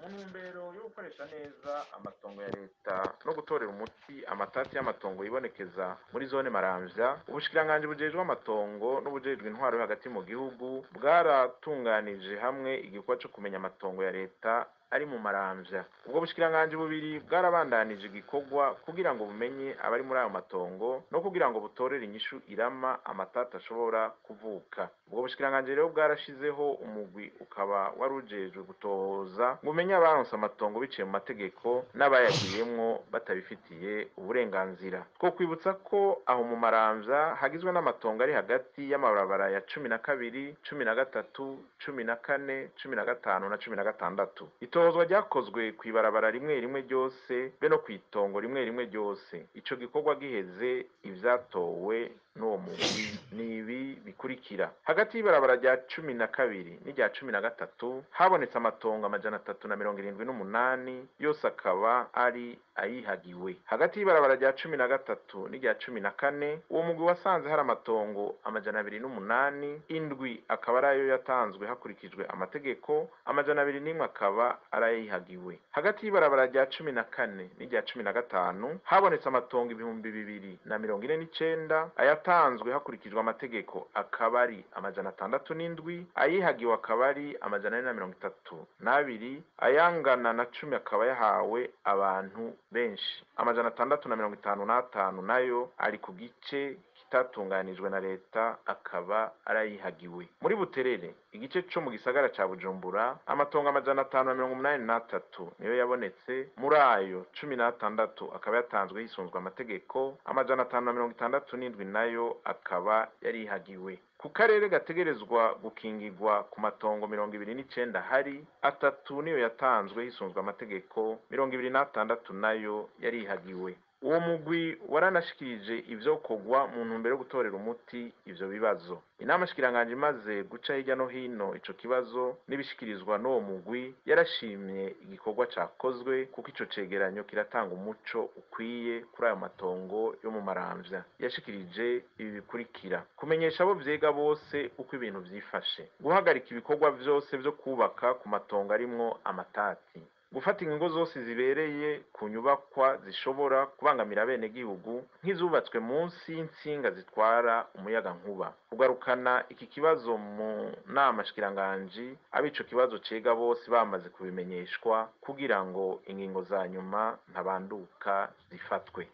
Mu ntumbero yo gukoresha neza amatongo ya leta no gutorera umuti amatati y'amatongo yibonekeza muri zone Maramvya, ubushikiranganji bujejwe amatongo n'ubujejwe intwaro yo hagati mu gihugu bwaratunganije hamwe igikorwa co kumenya amatongo ya leta ari mu Maramvya. Ubwo bushikiranganji bubiri bwarabandanije igikorwa kugira ngo bumenye abari muri ayo matongo no kugira ngo butorere inyishu irama amatati ashobora kuvuka. Ubwo bushikiranganji rero bwarashizeho umugwi ukaba warujejwe gutohoza ngo umenye abaronse amatongo biciye mu mategeko n'abayagiyemwo batabifitiye uburenganzira. Two kwibutsa ko aho mu Maramvya hagizwe n'amatongo ari hagati y'amabarabara ya 12, 13, 14, 15 na 16. Itohozwa ryakozwe kw'ibarabara rimwe rimwe ryose be no kw'itongo rimwe rimwe ryose. Ico gikorwa giheze, ivyatowe n'uwo mugwi ni ibi bikurikira: hagati y'ibarabara rya 12 n'irya 13 habonetse amatongo 378, yose akaba ari ayihagiwe. Hagati y'ibarabara rya 13 n'irya 14, uwo mugwi wasanze hari amatongo 208, indwi akaba ari ayo yatanzwe hakurikijwe amategeko, 201 akaba ari ayihagiwe. Hagati y'ibarabara rya 14 n'irya 15 habonetse amatongo 2049, ayatanzwe hakurikijwe amategeko akaba ari 607, ayihagiwe akaba ari 432, ayangana na 10 akaba yahawe abantu benshi. 655 nayo ari ku gice kitatunganijwe na leta akaba arayihagiwe. Muri Buterere, igice co mu gisagara ca Bujumbura, amatongo 583 niyo yabonetse. Muri ayo, 16 akaba yatanzwe hisunzwe amategeko, 567 nayo akaba yarihagiwe. Ku karere gategerezwa gukingirwa, ku matongo 29 hari atatu niyo yatanzwe hisunzwe amategeko, 26 nayo yarihagiwe. Uwo mugwi waranashikirije ivyokorwa mu ntumbero yo gutorera umuti ivyo bibazo. Inama shikiranganje imaze guca hirya no hino ico kibazo n'ibishikirizwa n'uwo mugwi, yarashimye igikorwa cakozwe kuko ico cegeranyo kiratanga umuco ukwiye kuri ayo matongo yo mu Maramvya. Yashikirije ibi bikurikira: kumenyesha abo vyega bose uko ibintu vyifashe, guhagarika ibikorwa vyose vyo kubaka ku matongo arimwo amatati, gufata ingingo zose zibereye ku nyubakwa zishobora kubangamira abenegihugu nk'izubatswe munsi y'intsinga zitwara umuyagankuba, kugarukana iki kibazo mu nama shikiranganji abico kibazo cega bose bamaze kubimenyeshwa kugira ngo ingingo za nyuma ntabanduka zifatwe.